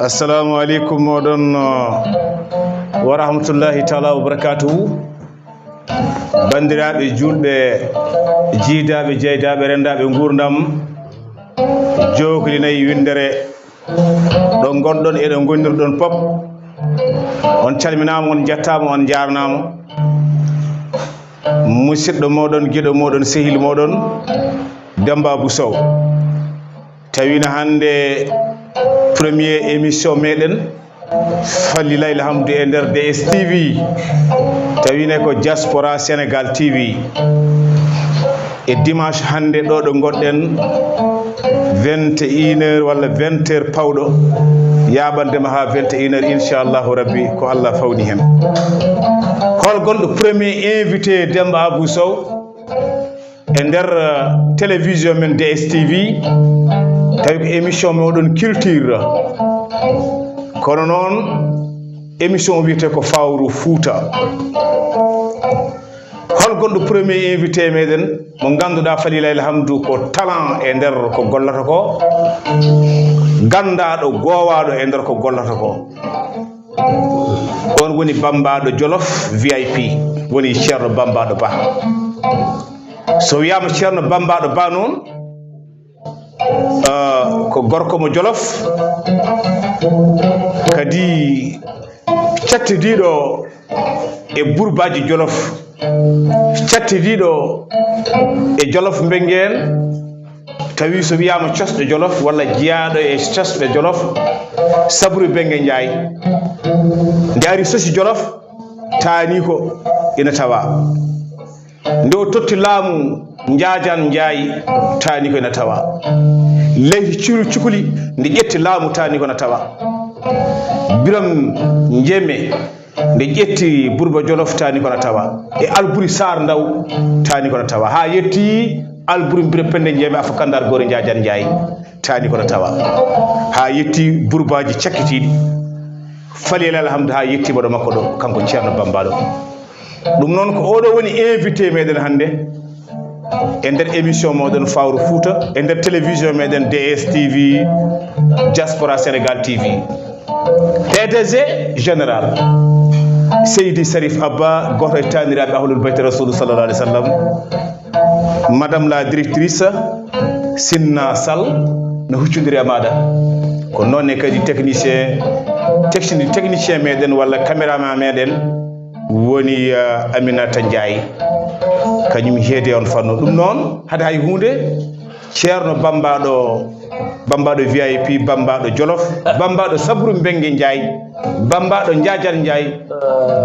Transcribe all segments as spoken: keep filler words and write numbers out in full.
Assalamu aleykum moɗon, uh, wa rahmatullahi taala wa barakatuhu. Bandiraɓe julɓe, jiidaɓe, jeydaɓe, rendaɓe ngurdam, jokli nayi windere, ɗo gonɗon e ɗo gondirɗon pop, on calminama, on jettama, on jarnama. Musidɗo moɗon, giɗo moɗon, sehil moɗon, Demba Abou Sow. Tawino hannde premier émission meɗen, Fallilahi alhamdu, e nder D S T V. Tawino ko Diaspora Sénégal T V. E dimanche hannde ɗo ɗo gonɗen, vingt et une heures walla vingt heures pawɗo, yaɓandema ha vingt et une heures, inchallahu rabbi, ko Allah fawni hen. Hol gonɗo premier invité, Demba Abou Sow? E nder, eh, télévision men D S T V, tawi ko émission moɗon culture. Kono noon, émission o wiyete ko Fawru Fouta. Hol gonɗo premier invité meɗen mo ngannduɗaa, falilaahi alhamdu, ko talent e nder ko gollata ko, ganndaɗo, goowaɗo e nder ko gollata ko? On woni Bambaɗo Jolof V I P, woni Ceerno Bambaɗo Ba. So wiyaama Ceerno Bambaɗo Ba noon, ah, ko gorko mo Jolof, kadi cattidiiɗo e burbaaji Jolof, cattidiiɗo e Jolof Mbengeen, tawi so wiyaama cosɗo Jolof walla jiyaaɗo e cosɗo Jolof, Sabri Benge Njaay. Nde ari sosi Jolof, taaniiko ina tawa. Nde o totti laamu, Njaajaan Njaay, taaniiko ina tawa. Leydi Curu Cukuli, nde ƴetti laamu, taaniiko ina tawa. Biram Njeme, nde ƴetti Burba Jolof, taaniiko ina tawa. E Alburi Saar Ndaw, taaniiko ina tawa. Haa yetti Alburi Bira Pende Njeme, Afa Kandaar Goore Njaajaan Njaay, taaniiko ina tawa. Haa yetti burbaaji cakkitiiɗi. Falilaahi alhamdu, haa yettiima ɗo makko ɗo, kanko Ceerno Bambaɗo. Ɗum noon, ko oɗo woni invité meɗen hannde e nder émission moɗon Fawru Fouta, e nder télévision meɗen D S T V, Diaspora Sénégal T V. P D G général, Seydi Sarif Abba, gooto e taaniraaɓe Ahlul Bayti Rasulu sallallahu alayhi wa sallam. Madame la directrice, Sinna Sall, no huccondiri e maaɗa. Ko noon ne kadi technicien, techni-, technicien meɗen walla caméraman meɗen woni, eh, Aminata Ndiaye. Kañum heedi on fannu. Ɗum noon, hade hay huunde, Ceerno Bambaɗo, Bambaɗo V I P, Bambaɗo Jolof, Bambaɗo Sabru Mbengue Ndiaye, Bambaɗo Njaajaan Njaay,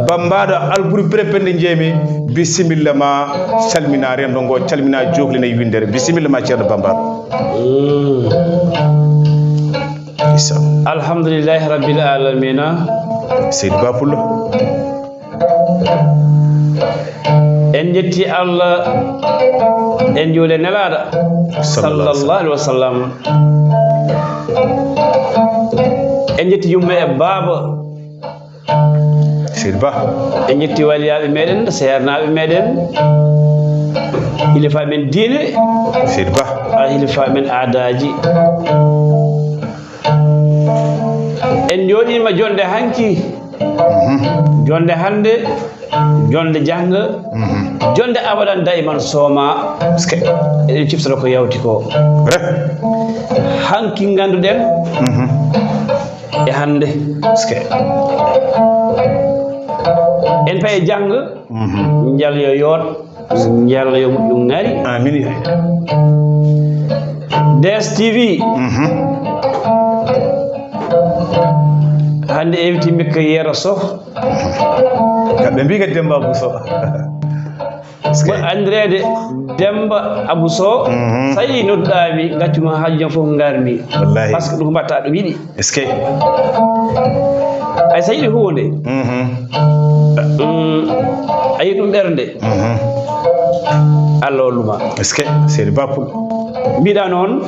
Bambaɗo Alburi Bira Pende Njeeme, bisimilla ma, calmina renndo ngo, calmina jookli nayi winndere. Bisimilla ma, Ceerno Bambaɗo. Mm. Isa. Alhamdulillahi Rabbil Alamina. Seydi Ba Pullo. En njetti Allah, en njuule Nelaaɗo, sallallahu alaihi wasallam. En njetti yumma e baaba. Seydi Ba. En njetti waliyaaɓe meɗen, seernaaɓe meɗen, hilifa men diine. Seydi Ba. Al hilifa men aadaaji. En njooɗiima jonde hanki, mhm, jonde hannde, jonde jannga, mhm, jonde abadan daiman sooma. Eɗen ciftora ko yawti ko. Hanki ngannduɗen, mhm, e hannde. En paye jannga, mhm, njal yo yooɗ. Njalla yo moƴƴu ŋari. Amin ya. D S T V. Mhm. Hannde invité mbikka Yero Sow. Kamɓe mbi kadi Demba Abou Sow. Mo anndireede Demba Abou Sow. Mhm. Sa yii nodduɗaa mi, ngaccuma haaju jam fof ngarmi. Wallahi. Parce que ɗum ko mbaɗta ɗum yiɗi. Est-ce que? Ay, so yiɗi huunde, mhm, mm, a yiɗi ɗum ɓernde, mhm, Allah wallu ma. Est-ce que? Seydi Ba Pullo. Mbiɗa noon,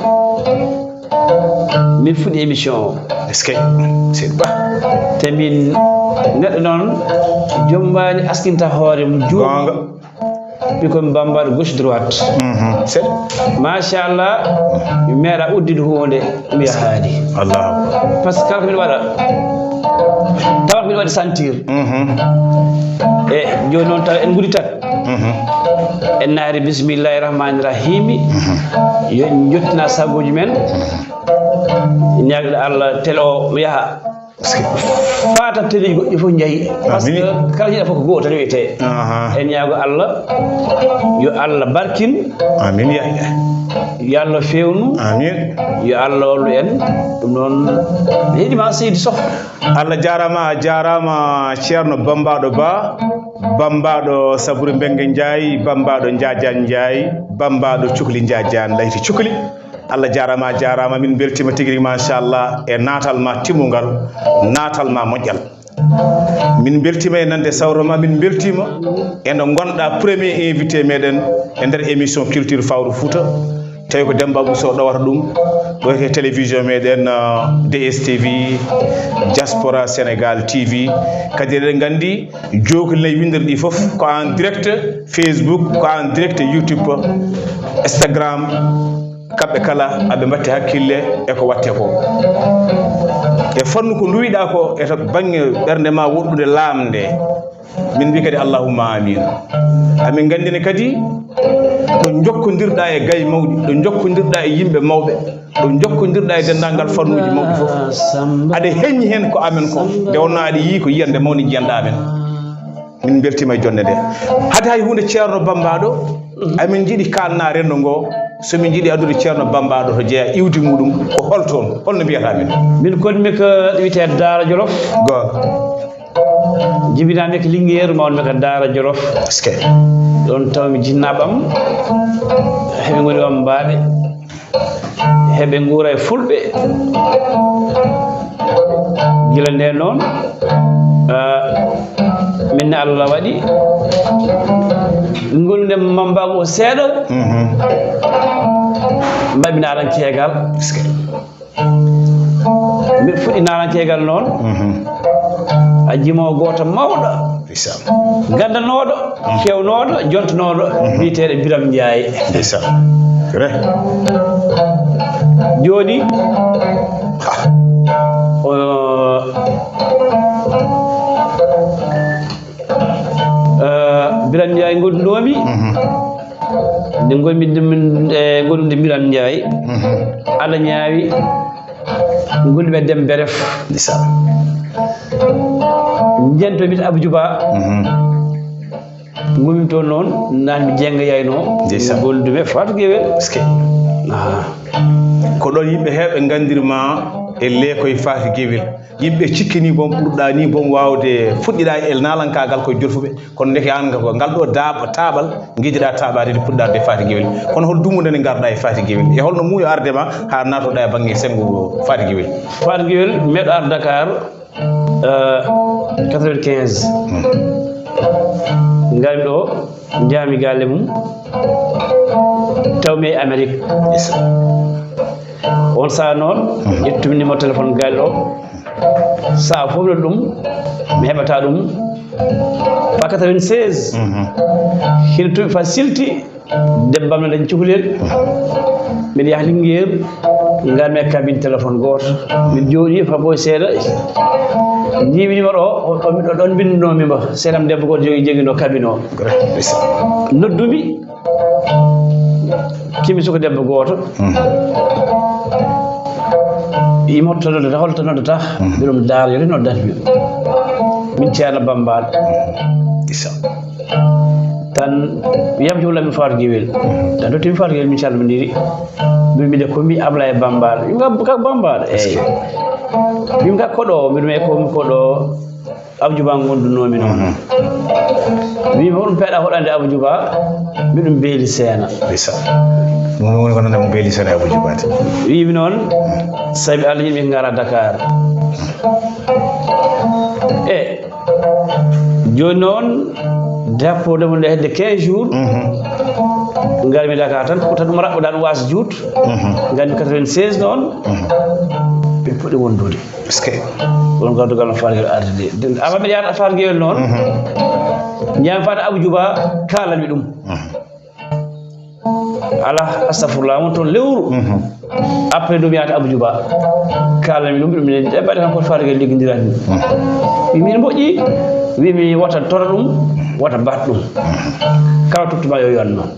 min fuɗɗi émission o. Est-ce que? Seydi Ba. Te min neɗɗo noon, jombaani askinta hoore mum juuɗe. Goonga. Ɓikkon bambaɗo gauche droite. Mhm. Seɗɗa. Machallah, mi meeɗa uddude huunde, mi yahaani. Allahu Akbar. Par ce que kala ko miɗo waɗa, tawa ko miɗo waɗi sentir. Mhm. E jooni noon tawa en ngudi tan. Mhm. En naati bismillahi rahmani rahimi. Mhm. Yo en njottina sagoji men. Mhm. Ñaagde Allah télé o yaha. Parce que faata télé goɗɗi fof njahi. Parce que kala jiɗa fof ko go'o tan wiyetee. Aha. En ñaago Allah, yo Allah barkin. Amin ya. Yo Allah fewnu. Amin. Yo Allah wallu en. Ɗum noon, mi heɗima seydi Soh. Allah jarama, a jarama Ceerno Bambaɗo Ba, Bambaɗo Saburi Mbengue Ndiaye, Bambaɗo Njaajaan Ndiaye, Bambaɗo Cukli Njaajaan, Layti Cukli. Allah jarama, a jarama, min beltima tigi rigi machallah e natal ma timmugal, natal ma moƴƴal. Min beltima e nande sawro ma, min beltima e nde gonɗa premier invité meɗen e nder émission Culture Fawru Fouta. Tawi ko Demba Abou Sow ɗowata ɗum ɗo e télévision meɗen, euh, D S T V, Diaspora Sénégal T V. Kadi eɗen gandi jokli nayi winndere ɗi fof ko en direct Facebook, ko en direct YouTube, Instagram. Kamɓe kala aɓe mbatti hakkille e ko watte ko. E fannu ko nduwiɗa ko e to bannge ɓernde ma woɗɗude laamde. Min mbi kadi allahumma amin. Amin gandini kadi ɗo jokkodirɗa e gay mawɗi, ɗo jokkodirɗa e yimɓe mawɓe, ɗo jokkodirɗa e dendagal fannuji mawɗi fof. Aɗa heñi hen ko amen ko, nde wonno aɗa yii ko yiyande mawni jiyanɗa amen. Min beltima e jonde nde. Hade hay hunde Ceerno Bambaɗo, amin jiiɗi kalna rendo ngo, so min jiiɗi addude Ceerno Bambaɗo to jeeya iwdi muɗum, ko hol toon, holno mbiyata min? Min konmi ko wiyete Daara Jolof. Go. Jibinami ko Linguère, mawnmi ko Daara Jolof. Est-ce que? Ɗon tawmi jinnaɓam, heɓe ngoni wambaɓe. Heɓe nguura e fulɓe. Gila nde noon, ah, min ne Allah waɗi. Ngolde Mamba o seeɗa. Mhm. Mbaɗmi narankeegal. Est-ce que? Mbiɗa fuɗɗi narankeegal noon. Mhm. A jimo gooto mawɗo. Ndeysaan. Gandanoɗo, fewnooɗo, jontonooɗo, mhm, biyeteeɗo Biram Njaay. Ndeysaan. Re. Jooni, o, eh, Biram Njaay ngondunoomi. Mhm. Nde ngonmi ɗum, e ngondude Biram Njaay. Mhm. Allah ñaawi. Ngulmi e Demba Beref. Ndeysaan. Njentomi to Abdou Djouba. Mhm. Ngulmi toon noon, naatmi Jennga Yayno. Ndeysaan. Ngoldude Fatou Guewel. Est-ce que? Ah. Ko ɗoon yimɓe heewɓe nganndirma e leekoy Fatou Guewel. Yimɓe cikkini boom, ɓurɗa ni boom waawde fuɗɗiɗa e naalankaagal koye jolfuɓe. Kono ndeke aan ko ngal ɗo daaɓ-, taaɓal ngidiɗa taaɓaade nde puɗɗaade e Faati Gewel. Kono hol dumunde nde ngarɗa e Faati Gewel? E holno muuyo arde ma haa naatoɗa e bannge senngo Faati Gewel? Faati Gewel, meɗo ar Dakar, euh, quatre-vingt-quinze. Hmm. Ngarmi ɗo, njaami galle mum, tawmi e Amérique. Yes. On saha noon, mhm, ƴettumi numéro téléphone galle o. Saha fof noon ɗum, mi heɓata ɗum. Fa quatre-vingt-seize, mhm, hino tuuɓi fa silti, debbo am no dañi cukalel. Mhm. Mbiɗa yaha Linguère, ngarmi e cabine téléphone gooto. Min jooɗi fa boy seeɗa. Njiimi numéro o, o, o, o ɗon mbinnunoomi mo. Seeɗa am debbo gooto jogi, joginoo cabine o. Noddumi. Kimi suka debbo gooto. Mhm. Yimo to noddata, hol to noddata? Mhm. Mbiɗum Daara Jolof noddata mi. Min Ceerno Bambaɗo. Mhm. Isa. Tan yam jumla mi Faatu Gewel. Mhm. Tan dotti mi Faatu Gewel, min calmondiri. Mbiɗum mbiɗa ko mi Ablaye Bambaɗo. Yim ka, ka Bambaɗo. Eyi. Yim ka koɗo, mbiɗum e ko mi koɗo. Abdou Djouba ngondunoomi noon. Mhm. Wiimi, "Hoɗum peeɗa hoɗande Abdou Djouba?" Mbiɗum Beeli Seena. Ndeysan. Ɗum woni ko nande mo Beeli Seena e Abdou Djouba de. Wiimi noon, sabi Allah yiɗi min ngara Dakar. E jooni noon, dappoode mo nde hedde quinze jours. Mhm. Ngarmi Dakar tan, ko tan ɗum raɓɓoɗaa ɗum waasa juut. Ngarmi quatre-vingt-seize noon, ɓe puɗɗi wondude. Est-ce que? Ɗum gardugal no Fatou Gueye arde de. Amma mbiɗa yaata Fatou Gueye noon, njiyami Fatou Abou Djouba, kaalanmi ɗum. Ala, astafurlah, won toon lewru. Après ɗum yaata Abou Djouba, kaalanmi ɗum, ɗum minen ɗe mbaɗe tan ko Fatou Gueye liggondirani. Wi min moƴƴi, wi mi wota toro ɗum, wota mbat ɗum. Kala tottuma yo yon noon.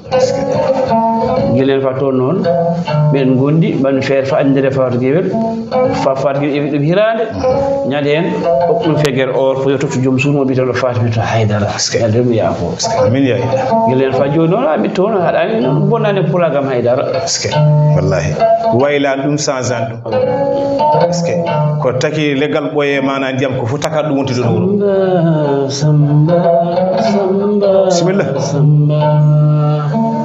Gila en fa toon noon, ɓen ngondi, mbaɗmi feere fa anndere Fatou Gueye. Fa Fatou Gueye ewi ɗum hiraande, ñande en, hokku ɗum feger or, ko yo tottu joom suudu mo, mbiyetee ɗo Fatou, mbiyetee Haydara. Est-ce que? Yalde ɗum yaafo. Est-ce que? Amin ya Allah. Gila en fa jooni noon, a ɓitto noon, haɗani noon, bonnani pulaagu am Haydara. Est-ce que? Wallahi. Waylan ɗum, sansan ɗum. Est-ce que? Ko taki leggal ɓooye maana ndiyam, ko fof takat ɗum wonti ɗo ɗo. Samba, samba, samba, bisimilla. Samba.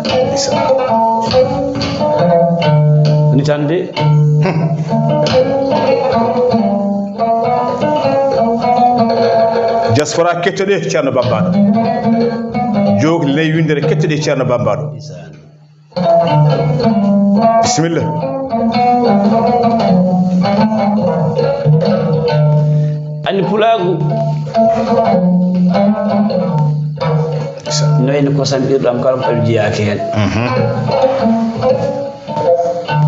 Ndeysaan. Ni tan de. Diaspora, kettoɗe Ceerno Bambaɗo. Jook ley winndere, kettoɗe Ceerno Bambaɗo. Bisimilla. Anndi pulaagu. No wayno kosam ɓirɗo am kala ko ɓe jeyaaki heen.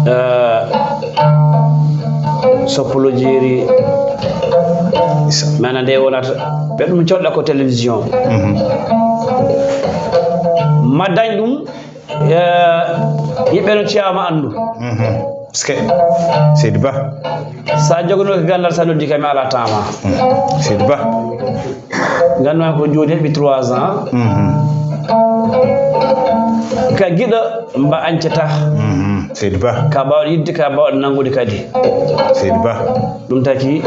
Eh, soppolo jeeri. Mana nde wonata. Ɓe ɗum coɗɗa ko télévision. Ma dañ ɗum. Eh, yimɓe no ciyaama anndu. Est-ce que? Seydi Ba. Sa jogono ko gandal, sa noddi kam, mi ala tama. Seydi Ba. Gannduma ko jooni heɓi trois ans. Ka giɗo mba añcata. Seydi Ba. Ka bawɗo yidde, ka bawɗo nanngude kadi. Seydi Ba. Ɗum taki,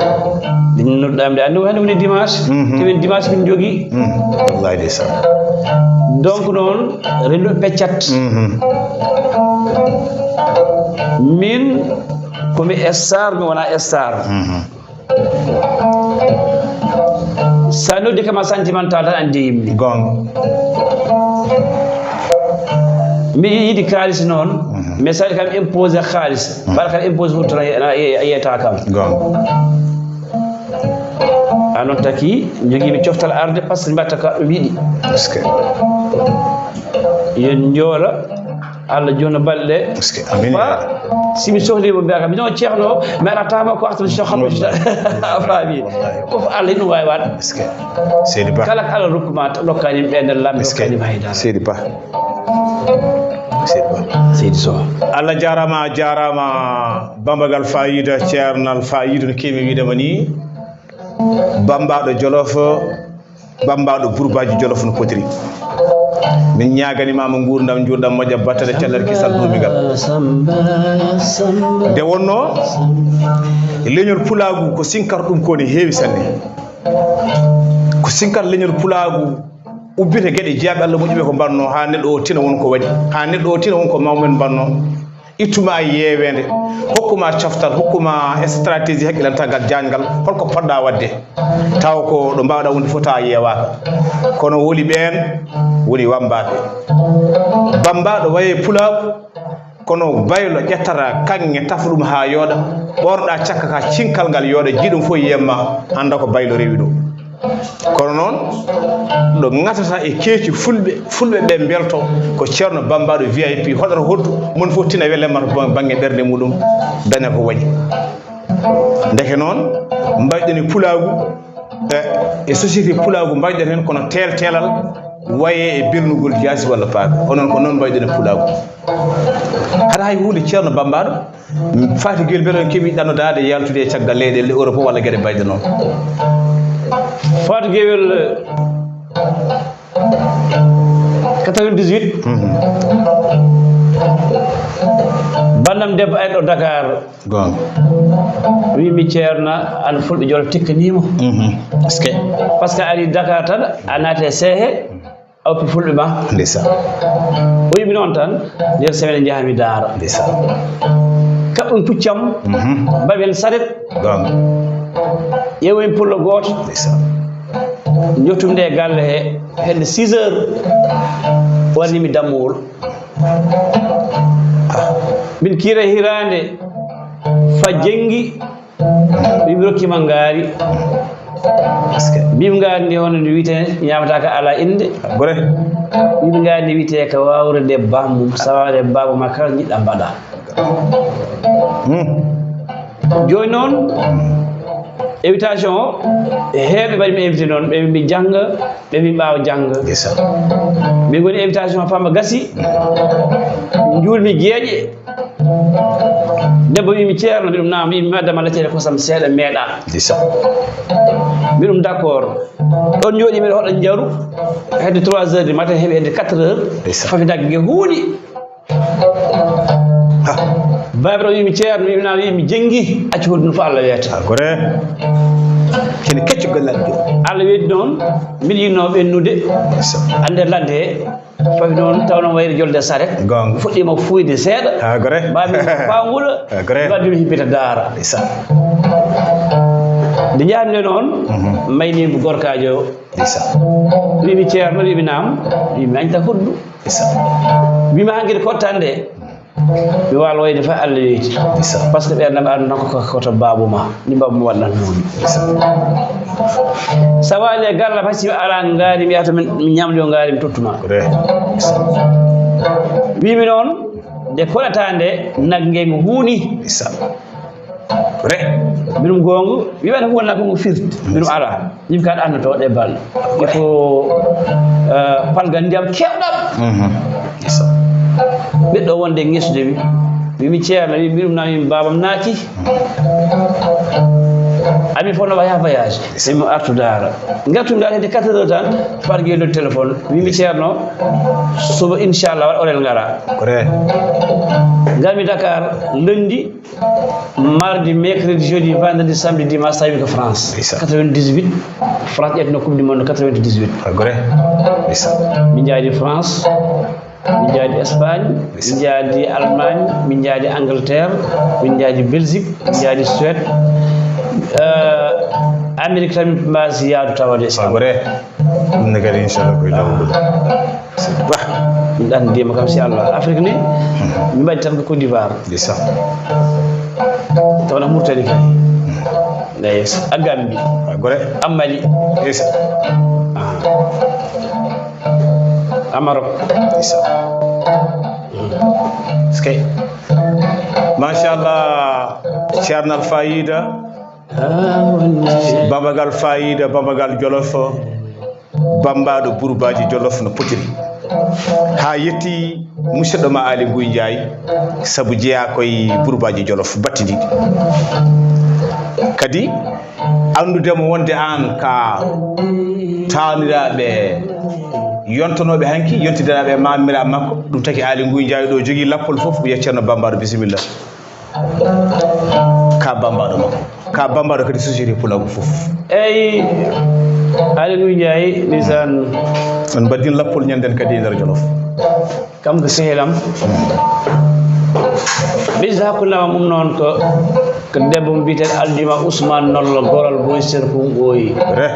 ɗin noddaam de, anndi hannde woni dimanche. Te min dimanche min jogii. Wallahi ndeysaan. Donc noon, renndo peccat. Min, ko mi star, mi wona star. Sa noddi kam a sentimental tan, anndi yimmi. Goonga. Mi yiɗi kaalis noon, mais sa kam impose kaalis. Mbaɗa kam impose fof tan a yiyata kam. Goonga. A noon taki, jogiimi coftal arde, par ce que mbaɗta ka ɗum yiɗi. Est-ce que? Yo njoola, Allah joona balɗe. Est-ce que? Amin. Fa, si mi sohli mo, mbiya kam, mi ɗon ceerno, mi aratama ko artan Cheikh Hamid. Wallahi. A faami? Wallahi. Ko Allah ɗum waawi waɗ. Est-ce que? Seydi Ba. Kala ko Allah rokkuma, rokkani ɓe nder lamɓe, rokkani haydara. Seydi Ba. Seydi Ba. Seydi Sow. Allah jaaraama, a jaaraama. Bambagal fayida, ceernal fayida, no keewi wiide ma ni. Bambaɗo Jolof, bambaɗo Burbaaji Jolof no potiri. Min ñaaganimaama nguurndam, njuurɗam moƴƴa, battane cellal, kisal, duumigal. Nde wonnoo, leñol pulaagu ko sinkar, ɗum ko ne heewi sanne. Ko sinkar leñol pulaagu ubbita geɗe jeyaɓe Allah moƴƴuɓe ko mbanno, haa neɗɗo o tina won ko waɗi, haa neɗɗo o tina won ko mawɓe men mbanno. Ittuma yeeweende, hokkuma coftal, hokkuma stratégie, haqqilantaagal, jaangal, holko poɗɗa waɗde, taw ko ɗo mbawɗa wonde fof tawa yeewaaka. Kono woni ɓeen woni wammbaaɓe. Bammbaaɗo waye pulaagu, kono baylo ƴettata kaŋŋe, tafa ɗum haa yooɗa, ɓoornoɗa cakka ka, cinkal ngal yooɗa, jiiɗum fof yiyatma, annda ko baylo rewi ɗo. Kono noon, ɗo ŋatata e keeci fulɓe, fulɓe ɓe mbelto ko Ceerno Bambaɗo V I P, hoɗata hoɗdu, mon fof tina welemma to bannge ɓernde muɗum, daña ko waɗi. Ndeke noon, mbayɗen e pulaagu, e, e société pulaagu mbayɗen heen, kono teel teelal waye e belnugol jaasi walla paaka. Onon ko noon mbayɗen e pulaagu. Hara hay huunde Ceerno Bambaɗo, Faati Gel, mbeɗa on keɓi ɗannodaade yaltude e caggal leyɗeele Europe walla geɗe mbayɗe noon? Faati Gewel, quatre-vingt-dix-huit. Bannam debbo ari ɗo Dakar. Goonga. Wiimi, Ceerno, an fulɓe Jolof tikkaniima. Est-ce que? Par ce que a ari Dakar tan, a naati e seehe, a oppi fulɓe ma. Ndeysaan. O wiimi noon tan, nder semaine njahami Daara. Ndeysaan. Kaɓɓumi puccam, mbaɗmi heen saret. Goonga. Ƴeewomi pullo gooto. Ndeysaan. Njottumi nde e galle he, hedde six heures, warnimi dammuwol. Min kiira hiraande fa jenngi, min rokki ma ngaari. Parce que mbimi ngaari ndi hono ndi wiyetee ñaamataaka alaa innde. Gore. Mbimi ngaari ndi wiyetee ko waawrude bammum, sawaade baaba ma kala njiɗɗa mbaɗa. Hmm. Jooni noon, invitation o, heewɓe mbaɗi mi invité noon, ɓe mi jannga, ɓe mi ɓaawa jannga. Ndeysaan. Min ngoni invitation Pamba gasi, njuulmi geeƴe. Debbo wiimi, "Ceerno," mbiɗum, "Naam." Wiimi, "Mi adda ma laccere kosam seeɗa, meeɗa." Ndeysaan. Mbiɗum, "D'accord." Ɗon jooɗi mbiɗa hoɗa njaru, hedde trois heures du matin, heɓi hedde quatre heures. Ndeysaan. Fafi dagge huuɗi. Ha. Baabiraam wiimi, "Ceerno," wiimi, "Naam." Wiimi, "Mi jenngi, accu hoɗum fof Allah weeta." Ah, gore. Kene kecco gollal ɗo. Allah weeti noon, mbiɗa yiɗnoo ɓennude. Ndeysaan. Annde ladde he. Fawi noon, taw noon wayri jolde saret. Goonga. Fuɗɗiima fuuyde seeɗa. Ha, gore. Mbaɗmi faanguɗo. Ha, gore. Mbaɗmi hippita daara. Ndeysaan. Nde njahmi nde noon, mhm, maynimi gorkaajo. Ndeysaan. Wiimi, "Ceerno," wiimi, "Naam." Wiimi, "Añta huɗdu." Ndeysaan. Wiimi, "Hankadi kottan nde." Mi waalo wayde fa Allah weeti. Ndeysaan. Parce que ɓeerndam aduna ko, ko to baabu ma. Ni baabu ma waɗnat noon. Ndeysaan. Sa waali e galle, fasi mi alaa ngaari, mi yahata min, mi ñamlo ngaari, mi tottuma. Ko ɗe. Ndeysaan. Wiimi noon, nde koɗata nde, nagge ngu huuni. Ndeysaan. Ko ɗe. Mbiɗum goonga, wiɓata ko wona ko ngu firti. Mbiɗum alaa. Yimɓe kadi anndoto ɗe balɗe. Il faut, euh, palgal ndiyam keewɗam. Mhm. Ndeysaan. Ɓiɗɗo wonde e ngesude mi. Wiimi, "Ceerno," wiimi, "Mbiɗum naam," wiimi, "Baabam naati." Ami fof no wayi ha voyage. Wiimi, "Artu daara." Ngartumi daara hedde quatre heures tan, Farge noddi téléphone. Wiimi, "Ceerno, suba inchallah waɗ orel ngara." Ko ɗe. Ngarmi Dakar, lundi, mardi, mercredi, jeudi, vendredi, samedi, dimanche, tawi ko France. Ndeysaan. Quatre-vingt-dix-huit, France ƴettino Coupe du Monde quatre-vingt-dix-huit. Ko gore. Ndeysaan. Min njaadi France, min njaadi Espagne, min njaadi Allemagne, min njaadi Angleterre, min njaadi Belgique, min njaadi Suède. Euh, Amérique tan min mbaasi yaadu tawade. Ko gore. Ɗum ne kadi, inchallah, koye laawol. Wah, min ɗanndiima kam, si Allah. Afrique ni, min mbaɗi tan ko Côte d'Ivoire. Ndeysaan. Taw na Mauritanie kadi. Eyi, a Gambie. A gore. A Mali. Ndeysaan. Ah. A Maroc. Ndeysaan. Est-ce que? Machallah, Ceerno Alfayda. Bambagal Faayiida, Bambagal Jolof, Bambaɗo Burbaaji Jolof no potiri. Haa yetti musidɗo ma Aali Nguy Njaay, sabu jeyaa koye Burbaaji Jolof battindiiɗi. Kadi anndude mo wonde aan ka taaniraaɓe yontonooɓe hanki, yontidanaaɓe e maamiraaɓe makko, ɗum taki Aali Nguy Njaay ɗo jogii lappol fof, ko yecceno Bambaɗo, bisimilla. Ka bambaɗo makko. Ka bambaɗo kadi société pulaagu fof. Eyi, Aali Nguy Njaay, ndeysaan. On mbaɗdin lappol ñanden kadi e nder Jolof. Kam ko sehelam. Ɓeydi hakkunde am mum noon ko, ko debbo mo mbiyeten Aldima Ousmane Nollo, goral boy Serkum ɓooyi. Re.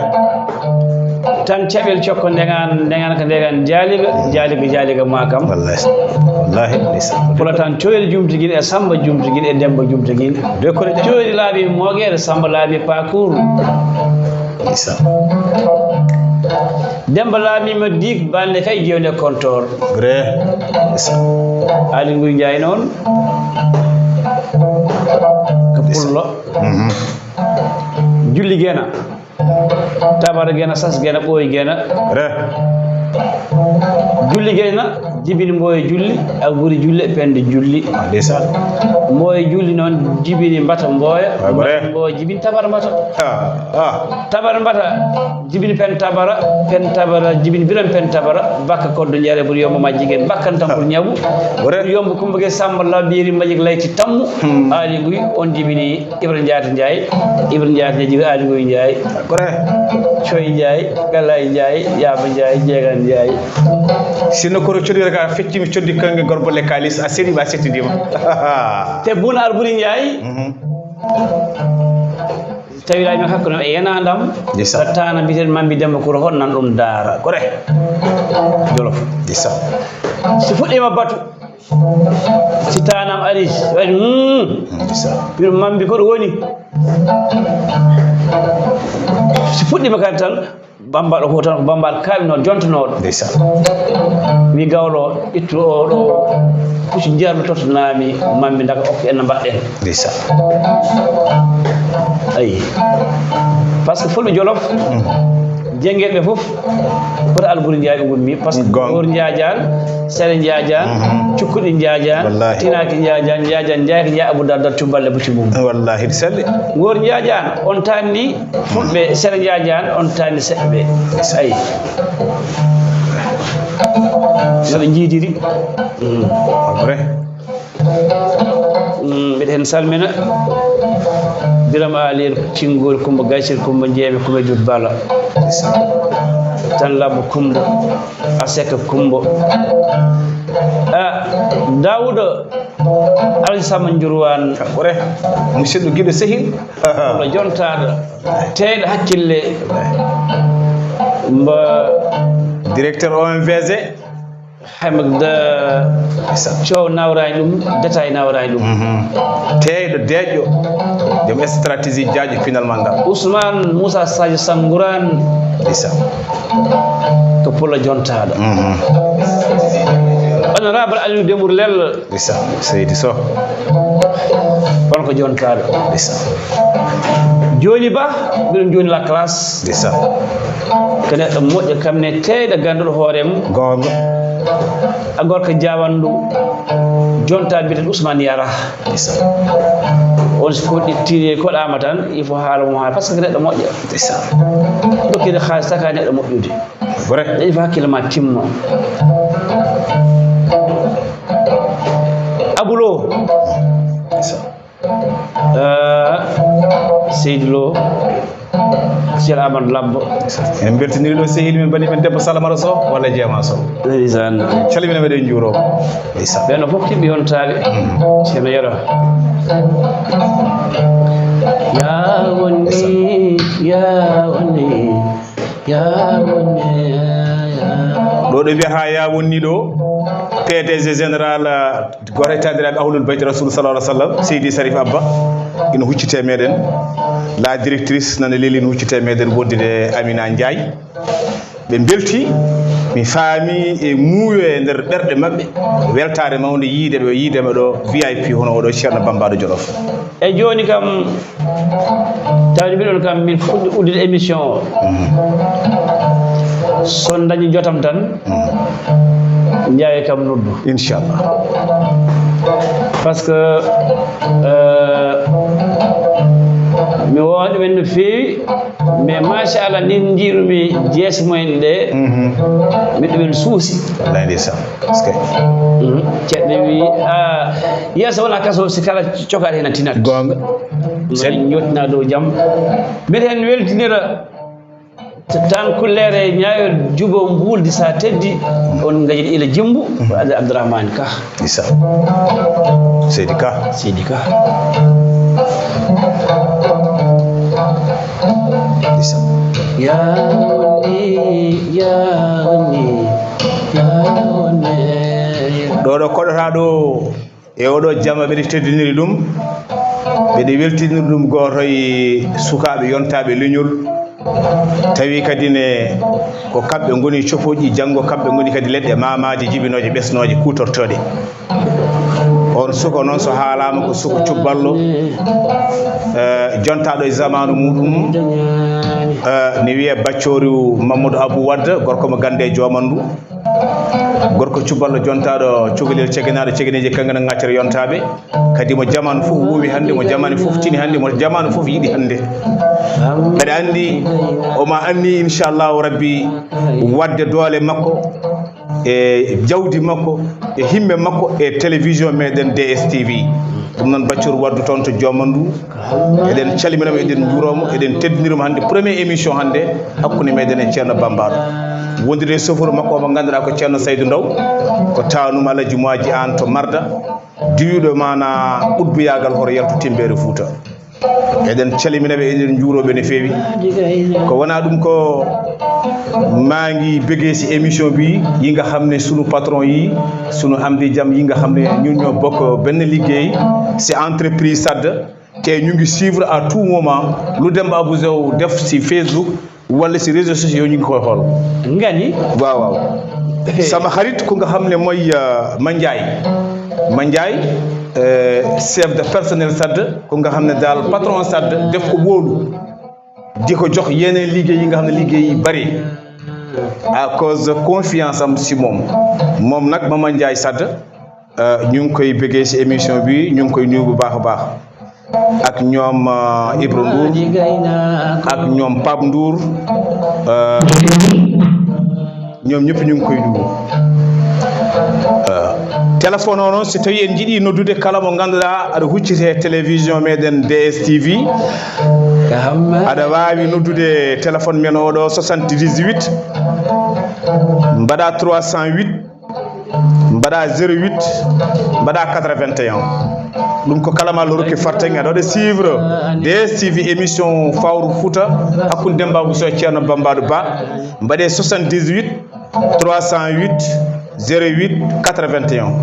Tan caɓel cokko ndeŋan, ndeŋan ko ndeŋan jaaliga, jaaliga, jaaliga ma kam. Wallahi. Wallahi, ndeysaan. Pula tan coyli jumtigin e Samba jumtigin e Demba jumtigin. De ko de. Coyli laabi mogeere, Samba laabi pakour. Ndeysaan. Demba laabi ma dig bande kay jewle kontor. Re. Ndeysaan. Aali Nguy Njaay noon. Ko pullo. Mhm. Julli gena. Tabara gena, sas gena, ɓooyi gena. Re. Julli gena, jibini mbooya julli, a guri julli e pende julli. Ah, ndeysaan. Mbooya julli noon, jibini mbata mbooya. Ah, ko re. Mbata mbooya, jibini tabara mbata. Ah, ah. Tabara mbata, jibini pen tabara, pen tabara, jibini biran pen tabara, bakka koddo njare buri yombo ma jigen, bakkan tambur ñabu. Ko re. Buri yombo kumba ge samba la biri majik layti tammu. Hmm. Aali Nguy, on jibini Ibra Njaay to Njaay, Ibra Njaay to Njaay, Aali Nguy Njaay. Kore. Coy Njaay, Galaay Njaay, Yaaba Njaay, Jeegan Njaay. Sinno koro codire ka feccima coddi kange gorbo le kalis a sedi ba settidima. Te Buna Alburi Njaay. Mhm. Tawi laaɓi hakkunde e yenandam. Ndeysaan. Taana mbiyeteeɗo Mambi Demba Kuro, hoɗ nan ɗum daara. Kore. Jolof. Ndeysaan. Si fuɗɗiima batu, si taanam ari, waɗi, hmm. Ndeysaan. Mbiɗo Mambi ko ɗum woni. Si fuɗɗiima kadi tan, Bambaɗo ko tan ko Bambaɗo kaaɓinooɗo, jontonooɗo. Ndeysaan. Wi gawlo, ittu o ɗo puccu njarnu tottanami Mambi daga okko en no mbaɗɗen. Ndeysaan. Ayi. Par ce que fulɓe Jolof, mm, jenngeeɓe fof, koto Alburi Njaay ɓe ngummi. Par ce que Goonga. Goor Njaajaan, Sere Njaajaan, mhm, Cukkuɗi Njaajaan, wallaahi. Tinaaki Njaajaan, Njaajaan Njaay ko Njaay Abu Dardar Cumballe Buti Mum. Wallaahi, ɗi selli. Goor Njaajaan, on taanni fulɓe Sere Njaajaan, on taanni seɓɓe. Ayi. No ɓe njiidiri. Mm. Après. Mm, mbiɗa heen salmina Biram Alir Cingol, Kumba Gaysir, Kumba Jeeme, Kumba Jut Bala. Tan Labbo Kumba, Aseka Kumba. Ah, Daawuda Alhaji Samba Njurwaan. Kanko re, musidɗo giɗo sehil. Walla jontaaɗo, teeyɗo hakkille. Mbo directeur O M V G. Hay mo da coow nawraani ɗum, détail nawraani ɗum. Mhm. Teeyɗo, deeƴɗo, joom stratégie jaajɗo finalement ngal. Ousmane Moussa Sadio Sangourane. Ndeysaan. Ko pullo jontaaɗo. Mhm. Honorable Aliou Dembourou Lel. Ndeysaan. Seydi Soh. Kono ko jontaaɗo. Ndeysaan. Jooni Ba, mbiɗon jooni la classe. Ndeysaan. Ko neɗɗo moƴƴo, kam ne teeyɗo, gannduɗo hoore mum. Goonga. A gorko jawandu, jonta mbiyeteeɗo Ousmane Yara. Ndeysaan. On so koɗɗittiri, koɗaama tan, il faut haala mum haala, par ce que neɗɗo moƴƴo. Ndeysaan. Dokkire haalis taka neɗɗo moƴƴude. Vrai. Neɗɗo fof hakkille ma timma. Abulo. Ndeysaan. Eh, Seydi Lo, Cheikh Amadou Labbo. En mbeltiniri ɗo sehil men, bani men debbo Salamata Sow walla Jeema Sow. Ndeysaan. Calmina meɗen njuuro. Ndeysaan. Ɓen fof timmi on taali. Mm. Ceerno Yero. Ya woni, ya woni, ya woni, ya. Ɗo ɗo mbiyata ya woni ɗo, P D G général, gooto e taaniraaɓe Ahlul Bayti Rasul sallallahu alaihi wasallam, Seydi Sarif Abba, ina huccite meɗen. La directrice nana leli ina huccite meɗen, wondude Amina Ndiaye. Ɓe mbelti, mi faami e muuyo e nder ɓerɗe maɓɓe, weltaare mawnde yiide ɓe, yiide ɓe ɗo V I P hono oɗo Ceerno Bambaɗo Jolof. E jooni kam, tawde mbiɗon kam, min fuɗɗi uddude émission o. Mhm. So on dañi jotam tan, mhm, njaawe kam noddu. Inchallah. Par ce que, euh, mi wowa ɗumen no feewi, mais machallah, nin njiirumi jees mumen ɗe, mhm, mi ɗumen suusi. Wallay ndeysaan. Parce que, mhm, ceɗɗo wi, ah, yeeso wona kaso, si kala cokaɗo heen a tinat. Goonga. Sen ñootna dow jam. Mbiɗa heen weltinira tan kulleere ñaawel jubo mbuuldi sa teddi, on ngaji ila jimbu, ko Abdourahmane Ka. Isa. Seydi Ka. Seydi Ka. Isa. Yawni, yawni, yawni. Ɗo ɗo koɗotaa ɗo e oɗo jama ɓeɗe teddiniri ɗum, ɓeɗe weltiniri ɗum gooto e sukaaɓe yontaaɓe leñol. Tawi kadi ne ko kamɓe ngoni copoƴƴi janngo, kamɓe ngoni kadi leɗɗe maamaaje jibinooje ɓesnooje kuutortooɗe. On suka noon so haalaama ko suka cubballo, eh, jontaaɗo e zamaanu muɗum, eh, ne wiyee Baccooru Mamadou Abou Wade, gorko mo Gannde e Joomandu. Gorko cuballo jontaaɗo cukalel cegenaaɗo cegeneeji kaŋŋe no ŋaccere yontaaɓe. Kadi mo jamaanu fof wuuwi hannde, mo jamaanu fof tini hannde, mo jamaanu fof yiɗi hannde. Mbeɗa anndi omo anni inchallahu rabbi wadde doole makko e jawdi makko e himme makko e télévision meɗen D S T V. Ɗum noon Baccooru Waddu toon to Joomandu. Eɗen calmina mo, eɗen njuuroo mo, eɗen teddinira mo hannde premier émission hannde hakkunde meɗen e Ceerno Bambaɗo. Wondude e sofuru makko mo ngannduɗaa ko Ceerno Saydu Ndaw, ko taanum Alaji Moaji Aan to Marda, diwiɗo maana qutbuyaagal hoto yaltu Timmbeere Fuuta. Eɗen calmina ɓe, eɗen njuuroo ɓe no feewi. Ko wonaa ɗum ko maa ngi bëggee si émission bi yi nga xam ne sunu patron yi, sunu am di jam yi nga xam ne ñun ñoo bokk benn liggéey si entreprise Sadd, te ñu ngi suivre à tout moment lu Demba Abou Sow def si Facebook wala si réseaux sociaux ñu ngi koy xool. Nga ni? Waaw, waaw. Sama xarit ku nga xam ne mooy, euh, Mandiaye. Mandiaye, euh, chef de personnel Sadd, ku nga xam ne daal patron Sadd def ko wóolu. Di ko jox yeneen liggéey yi nga xam ne liggéey yi bari. À cause de confiance am si moom. Moom nag, Mama Ndiaye Sadd, euh, ñu ngi koy bëggee si émission bi, ñu ngi koy nuyu bu baax a baax. Ak ñoom, euh, Ibra Ndour, ak ñoom Pape Ndour, euh, ñoom ñëpp ñu ngi koy nuyu. Euh, téléphone o noon, si tawi en jiɗi noddude kala mo ngannduɗaa aɗa hucciti e télévision meɗen D S T V, aɗa waawi noddude téléphone men oɗo, soixante-dix-huit, mbaɗa trois cent huit, mbaɗa zéro huit, mbaɗa quatre-vingt-un. Ɗum ko kala ma lo rokki fartaŋŋe, aɗa waɗa suivre D S T V émission Fawru Fouta hakkunde Demba Abou Sow e Ceerno Bambaɗo Ba. Mbaɗe soixante-dix-huit, trois cent huit, zéro huit, quatre-vingt-un.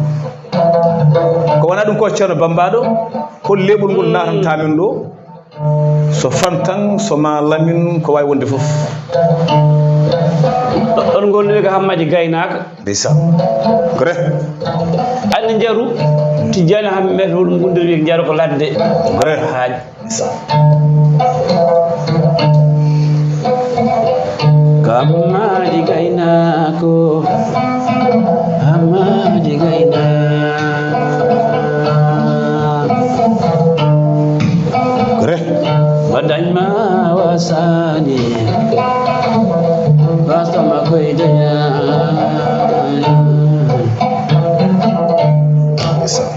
Ko wonaa ɗum ko Ceerno Bambaɗo, hol leɓol ngol naatanta men ɗo? So Fantan, so ma Lamin, ko waawi wonde fof. Ɗon ngol ne wiya ko Hammadi Gaynaaka. Ndeysaan. Ko re. Anndi njaru, Tijjaani Hammet, hoɗum gunndiri wiya njaru ko ladde. Ko re. Haaji. Ndeysaan. Ko Hammadi Gaynaako, Hammadi Gaynaako. Ko re. Mbaɗañ ma wasaani, basta ma koy daña. Ndeysaan.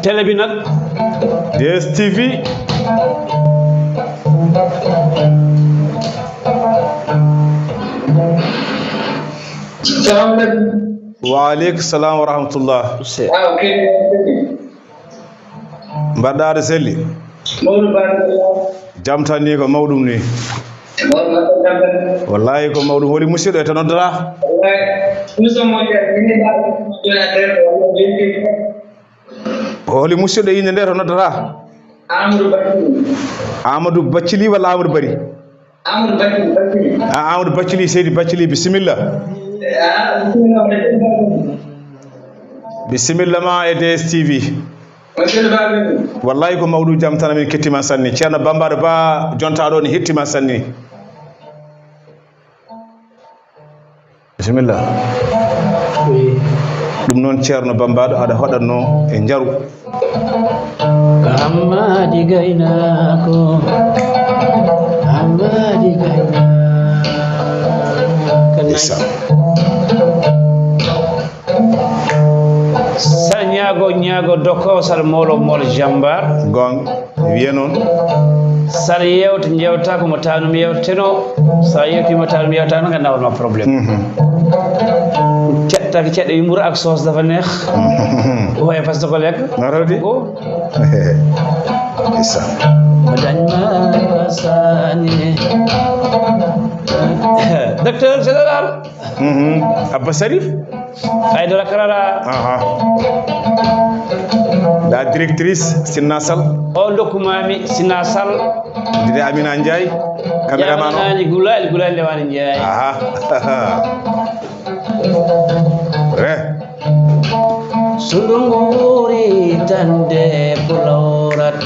Télé bi nag. D S T V. Salaamaaleykum. Wa aleykum salaam wa rahmatullah. Waaw, kay. Mbaɗɗa aɗa selli? Mawɗum Ba. Jam tan ni, ko mawɗum ni. Mawɗum Ba, jam tan. Wallahi ko mawɗum. Holi musidɗo e to noddata? Wallahi. Nous sommes au Niger. Min ni ba, jona der, wallahi. Holi musidɗo innde nde to noddata? Amadou Bathily. Amadou Bathily walla Amadou Bari? Amadou Bathily, Bathily. Ah, Amadou Bathily, Seydi Bathily, bisimilla. Ah, bisimilla, bisimilla. Bisimilla ma e D S T V. Wallahi ko mawɗum, jam tan, min kettima sanne. Ceerno Bambaɗo Ba, jonta ɗo, ne hettima sanne. Bisimilla. Wi. Ɗum noon, Ceerno Bambaɗo, aɗa hoɗatno e njaru. Hammadi Gaynaako, Hammadi Gaynaako. Ndeysaan. Sa ñaago, ñaago dokkosal moolo, moolo jambar. Goonga. Wiya noon. Sara yewta, jewta ko mo tanum yewteno. Sa yewti mo tanum yewtano, ngannda wonma problème. Mhm. Ceɗɗa ko ceɗɗa, wi mburu ak soos dafa neex. Mhm. Waye fas ko lekk. Ngarodi. Ko. Ndeysaan. Mo dañ ma sani. Docteur général. Mhm. Abba Sarif. Aïdara Karara. Aha. La directrice, Sinna Sall. O dokkuma mi, Sinna Sall. Dide Amina Ndiaye. Caméraman o. Amina Ndiaye, Gulali, Gulali Lewani Ndiaye. Aha. Re. Sundungu ɓuri tande pulawrat.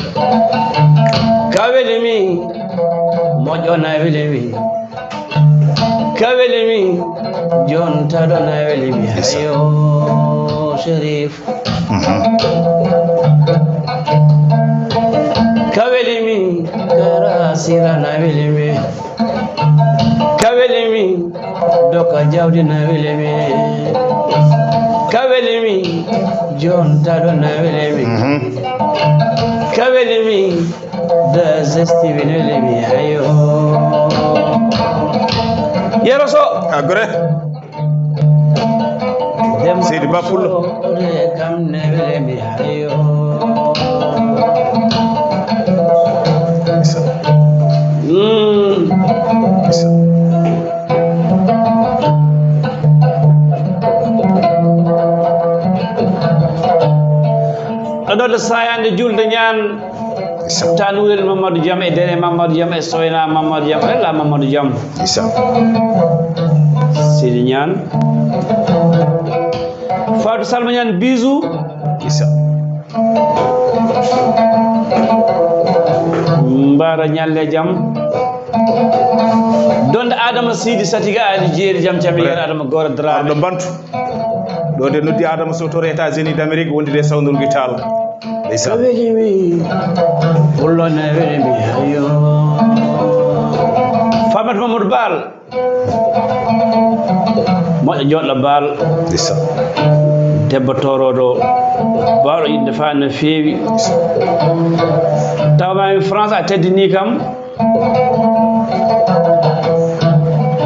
Ka weli mi, moƴƴo na weli mi. Ka weli mi, jonta ɗo na weli mi. Ndeysaan. Ayo, Sherif. Mhm. Ka weli mi, kara sira na weli mi. Ka weli mi, doka jawdi na weli mi. Ka weli mi, jonta ɗo na weli mi. Mhm. Ka weli mi, deux S T V na weli mi. Ayo. Yero so. A gore. Seydi Ba Pullo. Kam na weli mi. Ayo. Ɗo ɗo sayande julde ñaan. Isa. Tanwirel Mamadou Jam e Dene Mamadou Jam e Soyna Mamadou Jam e La Mamadou Jam. Isa. Sidi ñaan. Fatou Salma ñaan bisou. Isa. Mbara ñalle jam. Donde Adama Sidi Satiga Ali Jeeri jam cami yar Adama Gora Dramé. Arɗo Bantu. Ɗo de noddi Adama Sow to États-Unis d'Amérique, wondi de Sawndorgu Tall. Ndeysaan. Welimi, pullo ne welimi, ayo. Famat Mamadou Bal. Moƴƴo joɗɗo Bal. Ndeysaan. Debbo toroɗo. Bal o yidde fa no feewi. Tawma en France a teddini kam.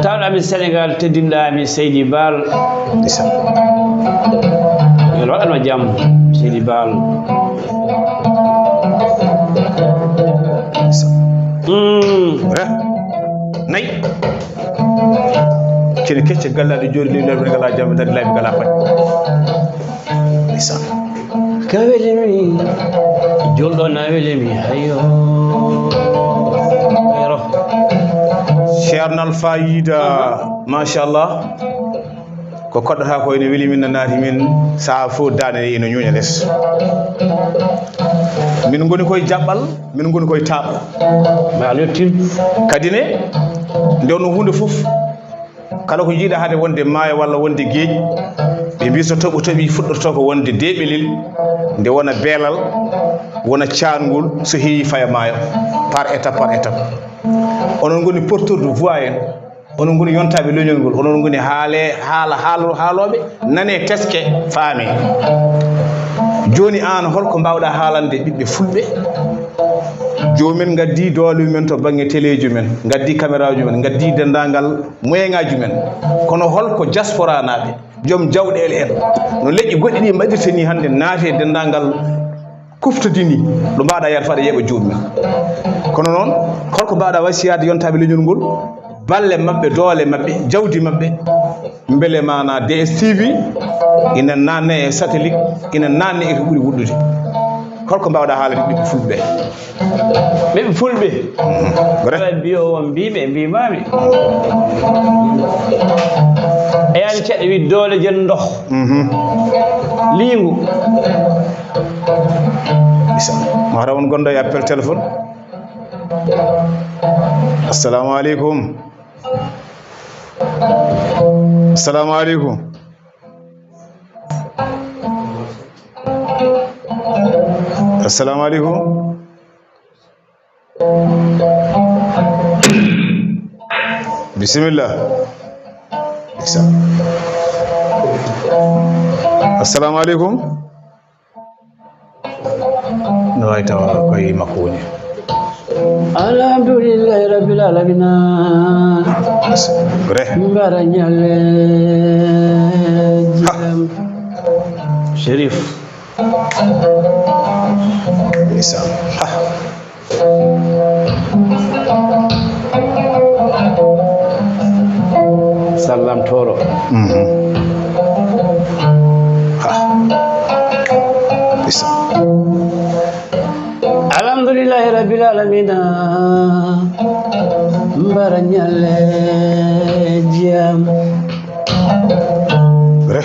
Tawɗa mi Sénégal, teddinɗa mi Seydi Bal. Isa. Yo Allah waɗanma jam, Seydi Bal. Isa. Mm. Re. Nay. Kene kecce gallaɗe jooɗi leydi, leydi ngala jam, dari laabi ngala faɗi. Ndeysaan. Ka welimi, julɗo na welimi, hayo. Ayro. Ceerno Alfayda, machallah. Ko koɗɗata ko ene weli min, no naati min, saha fof daande ɗe ene ñuuña les. Min ngoni koye jaɓɓal, min ngoni koye taaɓal. Ma a yettin. Kadi ne, nde wonno huunde fof, kala ko jiiɗa hade wonde maayo walla wonde geej, ɓe mbi so toɓo toɓi fuɗɗorto ko wonde deeɓelel, nde wona beelal, wona caangol, so heewi faya maayo, par étape, par étape. Onon ngoni porteur de voix en, onon ngoni yontaaɓe leñol ngol, onon ngoni haale-, haala-, haalo-, haalooɓe, nane, teske, faame. Jooni aan, holko mbaawɗa haalande ɓiɓɓe fulɓe? Joomum en ngaddi doole mum en to bannge teleeji mum en, ngaddi kameraaji mum en, ngaddi denndaangal moyen ŋaaji men. Kono holko diaspora naaɓe, joom jawɗeele en, no leƴƴi goɗɗi ɗi mbaɗirta ni hannde, naati e denndaangal kuftodini, ɗo mbaɗa yar faɗa yeɓa joomum en? Kono noon, holko mbaɗa wasiyaade yontaaɓe leñol ngol, balle maɓɓe, doole maɓɓe, jawdi maɓɓe, mbele mana D S T V ina naatna e satellite, ina naatna e ko ɓuri wuɗɗude? Holko mbawɗa haalde ɓiɓɓe fulɓe ɓe? Ɓiɓɓe fulɓe. Kala mbiyo on mbiɓe, mbimami. E yani ceɗɗo wi doole jen ndox. Lingu. Isa. Mata won gondo e appel téléphone. Assalamu aleykum. Assalamu aleykum. Assalamu aleykum. Bisimilla. Isa. Assalamu aleykum. No wawi tawa koye makko woni. Alhamdulillahi rabbil alamina. Re. Mbara ñalle jam. Chérif. Isa. Sallam toro. Mhm. Ha. Bisa. Alhamdulillahi rabbil alamina. Mbara ñalle jam. Re.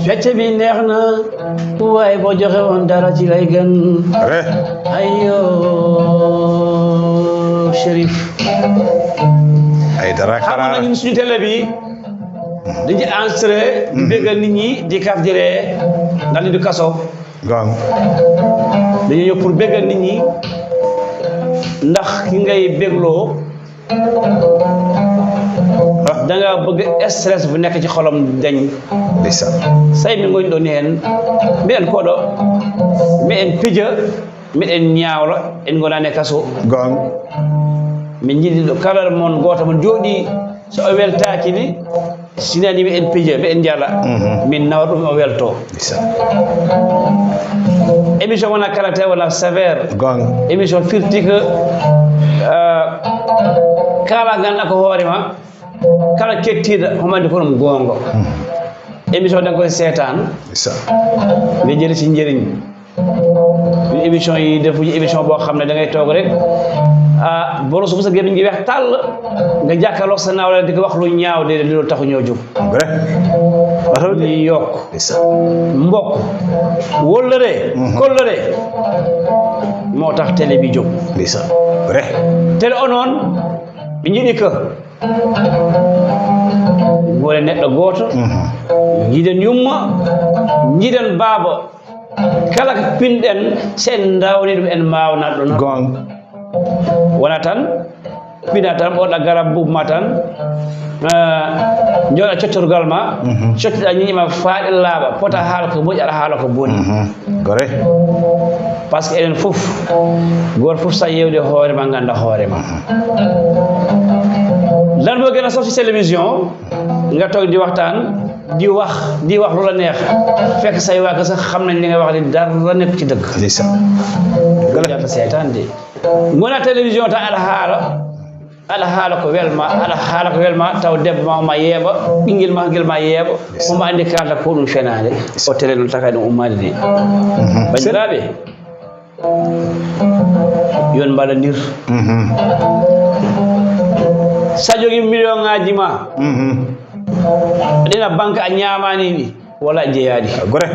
Fecce bi neex na, waaye boo joxe woon dara ci lay gën. Re. Ayo, Chérif. Ay dara. Xam nga kara. Ñun suñu télé bi, dañuy enregistré, di bégal nit ñi, di kaf, di ree, ndax nit du kaso. Gong. Dañuy ñëw pour bégal nit ñi, ndax ki ngay bégloo, da nga bëgg stress bu nekk ci xolam dañ. Ndeysaan. Say mi ngoñ ɗo ni hen, mbiɗen koɗo, mbiɗen pija, mbiɗen ñaawlo, en ngonaani e kaso. Gong. Min njiɗi ɗo kala mon gooto mon jooɗi, so o weltaaki ni, Sinani mi en piija, mi en njala. Mhm. Min nawa ɗum o welto. Isa. Émission wona kala te wona sévère. Gonga. Émission firti que, euh, kala ganduɗa ko hoore ma, kala kettiɗo homande ko ɗum gonga. Mhm. Émission ɗen koye seetaan. Isa. Nde jeli si njëriñ. Ɗum émission yi, defuji émission boo xam ne da ngay toog rek, ah, borom suuf sa gémmiñ gi weex tàll, nga jàkkaarloo sa nawle di ko wax lu ñaaw, déedéet, loolu taxu ñoo jóg. Vrai. Lu ñuy yokk. Ndeysaan. Mbokk, wóllëre, mhm, kóllëre, moo tax télé bi jóg. Ndeysaan. Vrai. Télé o noon, ɓe njiɗi ko woni neɗɗo gooto, mhm, njiɗen yumma, njiɗen baaba, kala ko pinɗen, sen ndawni ɗum en mbaawnat ɗum. Gonga. Wona tan, pina tan, ɓoɗa garab bubu ma tan, ah, jooɗa cottorgal ma, mhm, cottiɗa ñiiƴe ma faa ɗe laaɓa, pota haala ko moƴƴi, aɗa haala ko boni. Mhm. Gore. Parce que enen fof, gooto fof sa yewde hoore ma, ngannda hoore ma. Mhm. Lan moo gën a sof ci télévision, nga toog di waxtaan, di wax, di wax lu la neex. Fekk say waa kër sax xam nañ li nga wax di dara nekk ci dëgg. Ndeysaan. Loolu jarta seetaan de. Ngona télévision ta aɗa haala, aɗa haala ko welma, aɗa haala ko welma, taw debbo ma, ma yeeɓa, ɓinngel ma, ngel ma yeeɓa, ndeysaan, omo anndi kalata ko ɗum fenaande. O télé noon taka ɗum ummaade de. Mhm. Banndiraaɓe, yon mbaɗanir. Mhm. Sa jogii million ŋaaji ma, mhm, ɗina banque a ñaamaani ɗi, wala a jeyaani. Gore.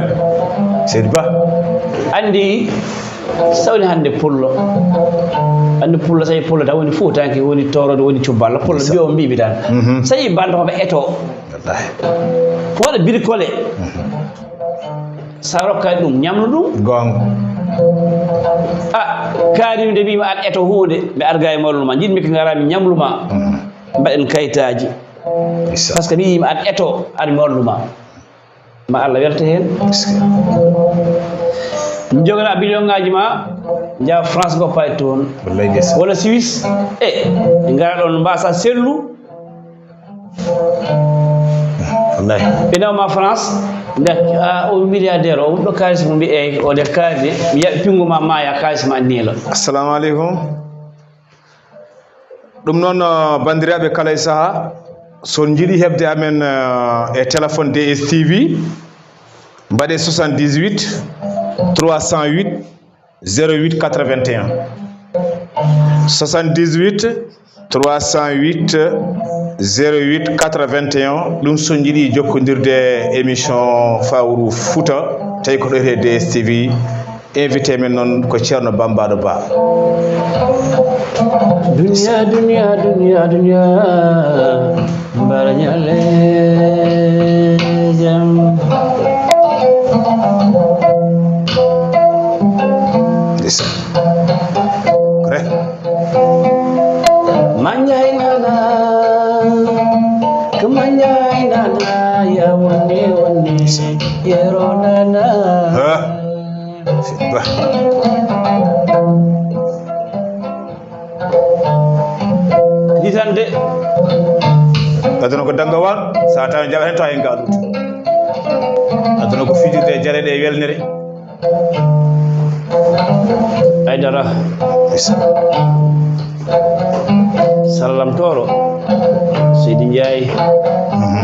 Seydi Ba. Anndi, sawni hannde pullo. Anndi pullo, so tawi pullo tan woni fuutanke, woni toorodo, woni cubballa. Pullo mbiyo mbiɓi tan. Mhm. So tawi banndo ko ɓe eto. Wallahi. Waɗa birikole. Mhm. Sa rokkaani ɗum, ñamlu ɗum. Goonga. A, kaari mi de mbiimi aɗa eto huunde, mi arga e morlu ma. Njiɗmi ko ngara mi ñamlu ma. Mhm. Mbaɗen kayitaaji. Isa. Parce que mi yiima aɗa eto, aɗa morlu ma. Ma Allah welte heen. Est-ce que? Njogana million ŋaaji ma, njaha France ngoppa e toon. Wallay ndeysaan. Walla Suisse. E, ngara ɗoon mbasa sellu. Wallahi. Ɓe nawa ma France, mbiya, "A, o milliardaire, o ɗo kaalis mo mbi-, eyyi, o de kaari de, mi yaɓi pinngu ma maaya, kaalis ma niila." Assalamu aleykum. Ɗum noon, uh, banndiraaɓe, kala e sahaa, so on njiɗi heɓde amen, uh, e téléphone D S T V, mbaɗe soixante-dix-huit, trois cent huit, zéro huit quatre-vingt-un. Soixante-dix-huit, trois cent huit, zéro huit quatre-vingt-un. Ɗum so njiɗi jokkondirde émission Fawru Fouta, tawi ko ɗo e D S T V. Invité men noon ko Ceerno Bambaɗo Ba. Duniya, duniya, duniya, duniya. Mbara ñalle jam. Ndeysaan. Kre. Manjay nana, ko manjay nana, ya woni woni, yero nana. Ha? Ba. Hitande. Aduna ko dannga waan, so a tawi jaɓa heen, tawa heen ngaa luuta. Aduna ko fijirde e jaleeɗe e welnere. Aydara. Sallam Tooro. Seydi Njaay. Mhm.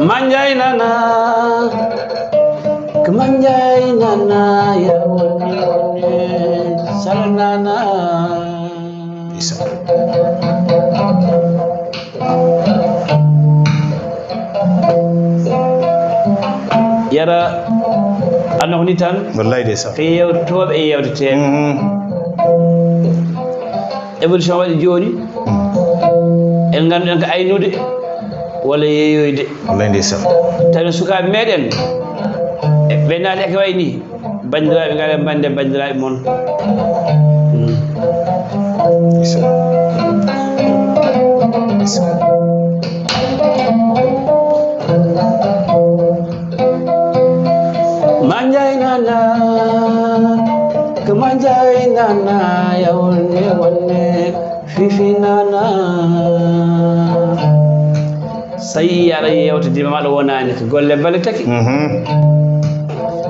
Manjay nana. Ko manjay nana, ya woni woni, sala nana. Isa. Yara, anno ko ni tan. Wallaay ndeysaan. Ko yewtooɓe e yewteteeɓe. Mhm. Évolution waɗi jooni, en ngannduɗen ko aynude walla yeeyoyde. Wallaay ndeysaan. Tawi sukaaɓe meɗen, ɓe naati e ko wayi ni, banndiraaɓe, ngara mbaɗde banndiraaɓe mon. Mm. Ndeysaan. Ndeysaan. Manjay nana, ko manjay nana, ya wonne wonne, So yii aɗa yewtidima, aɗa wonani ko golle bale taki. Mhm.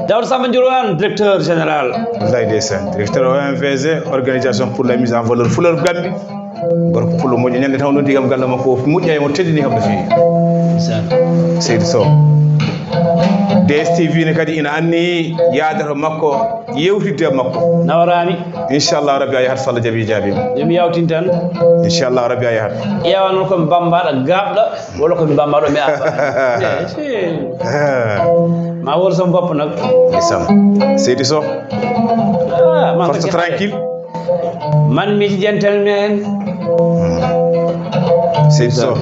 Dawda Samba Ndiourouane, directeur général. Wallahi ndeysaan, directeur O M V G, Organisation pour la mise en valeur Fulor Gambi. Gorko pullo moƴƴo, ñande taw noddi kam galle makko, o moƴƴa e mo, teddini kam no feewi. Seydi Sow. D S T V ne kadi ina anni yaade to makko, yewtidde e makko. Nawarami. Inchallah rabbi a yahat so Allah jaɓi, jaabima. Yo mi yawtin tan. Inchallah rabbi a yahat. Ƴeewa noon ko mi bambaɗo gaaɓɗo, walla ko mi bambaɗo mi afa. Eh, si. Eh. Ma wol son bopp nag. Ndeysaan. Seydi Sow. Ah, man ko force gerte. Tranquille. Man mi gentleman. Seydi Sow.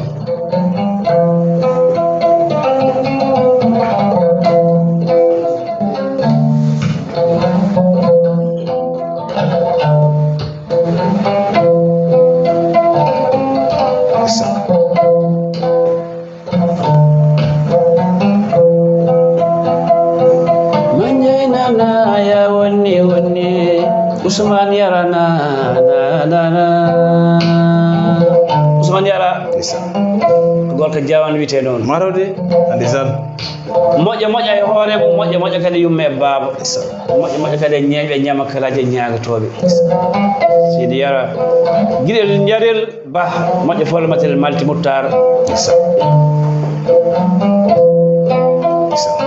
Manjay nana ya wonni wonni. Ousmane Yara na, na, na, na. Ousmane Yara. Ndeysaan. Ko gorko Jawan wiyetee noon. Maro de, ndeysaan. Moƴƴa moƴƴa e hoore mum, moƴƴa moƴƴa kadi yumme e baaba. Ndeysaan. Moƴƴa moƴƴa kadi e ñeeñɓe e ñamakalaaji e ñaagatooɓe. Ndeysaan. Seydi Yara. Giɗel njarel. Bah, moƴƴo formateur Malti Muttar. Ndeysaan. Ndeysaan.